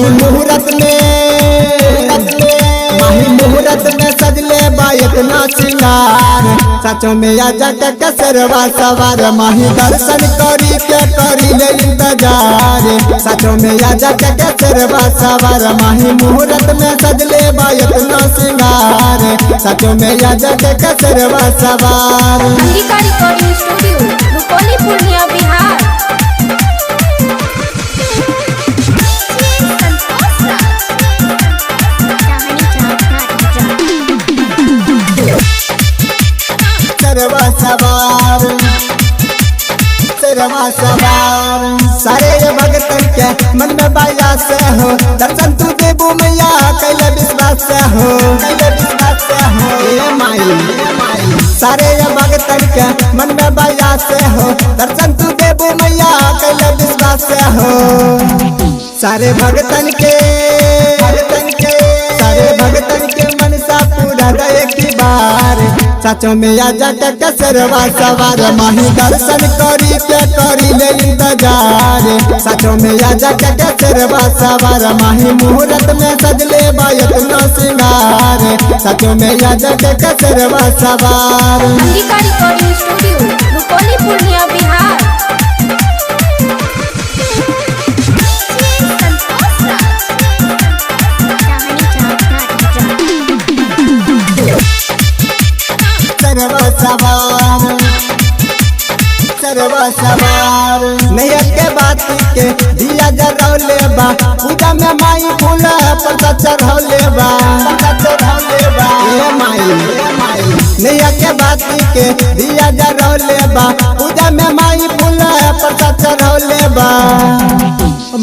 माही मुहूर्त में, माही मुहूर्त में सजले बा इतना सिंगार। सचो में आजा के कसरवा सवार, माही दर्शन करी के करी ले इंतजार। सचो में आजा के कसरवा सवार, माही मुहूर्त में सजले बा इतना सिंगार। सचो में आजा के कसरवा सवार। अंगिका रिकॉर्डिंग स्टूडियो, रुपौली, पूर्णिया, बिहार। सरवा सवार, सरवा सवार। सारे भगतन के मन में बाया से हो, दर्शन तू देबू मैया कैले विश्वास से हो, कैले विश्वास से हो। ए माई, सारे भगतन के मन में बाया से हो, दर्शन तू देबू मैया कैले विश्वास से हो। सारे भगतन के, भगतन के, सारे भगतन के मनसा पूरा दे की बार। सचो में आजा के कसरवा सवार, माही दर्शन करी के करी ले इंतजार। सचो में आजा के कसरवा सवार, माही मुहूर्त में सजले बा इतना सिंगार। सचो में आजा के कसरवा सवार। अंगिका रिकॉर्डिंग स्टूडियो, रुपौली, पूर्णिया, बिहार। सरवा सवार, सरवा सवार। नैया के बात के दिया जरौले बा, पूजा में माई फूल प्रसाद चढ़ौले बा, प्रसाद चढ़ौले बा। ए माई, नैया के बात के दिया जरौले बा, पूजा में माई फूल प्रसाद चढ़ौले बा।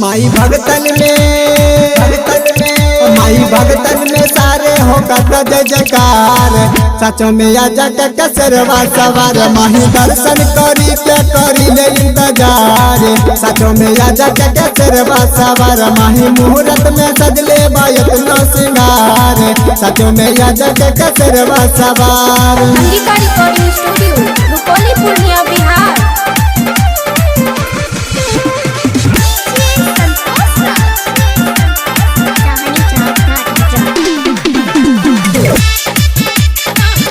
माई भगतन में, भगतन में, माई भगतन में सारे हो करता जय जयकार। सचो में आजा के कसरवा सवार, माही दर्शन करी के करी ले इंतजार। सचो में आजा के कसरवा सवार, माही मुहूर्त में सजले बा इतना सिंगार। सचो में आजा के कसरवा सवार। अंगिका रिकॉर्डिंग स्टूडियो, रुपौली, पूर्णिया, बिहार।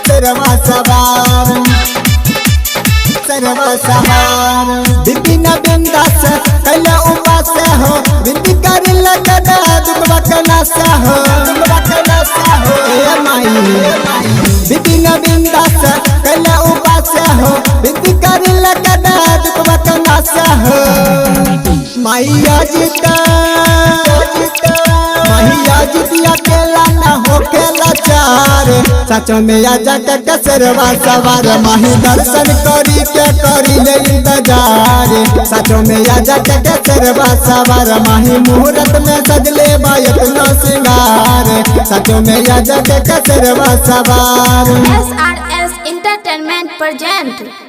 सरवा सवार, सरवा सवार। विपिन बिंदास कैला उपास हो, विनती कर लगना दुखवा के नाश हो, दुखवा के नाश हो। ए माई, विपिन बिंदास कैला उपास हो, विनती कर लगना दुखवा के नाश हो। माई अजिता, माही अजितिया केला ना हो केला चार। सचो में आजा के कसरवा सवार, माही दर्शन करी के करी ले इंतजार। सचो में आजा के कसरवा सवार, माही मुहूर्त में सजले बा इतना सिंगार। सचो में आजा के कसरवा सवार। SRS Entertainment present.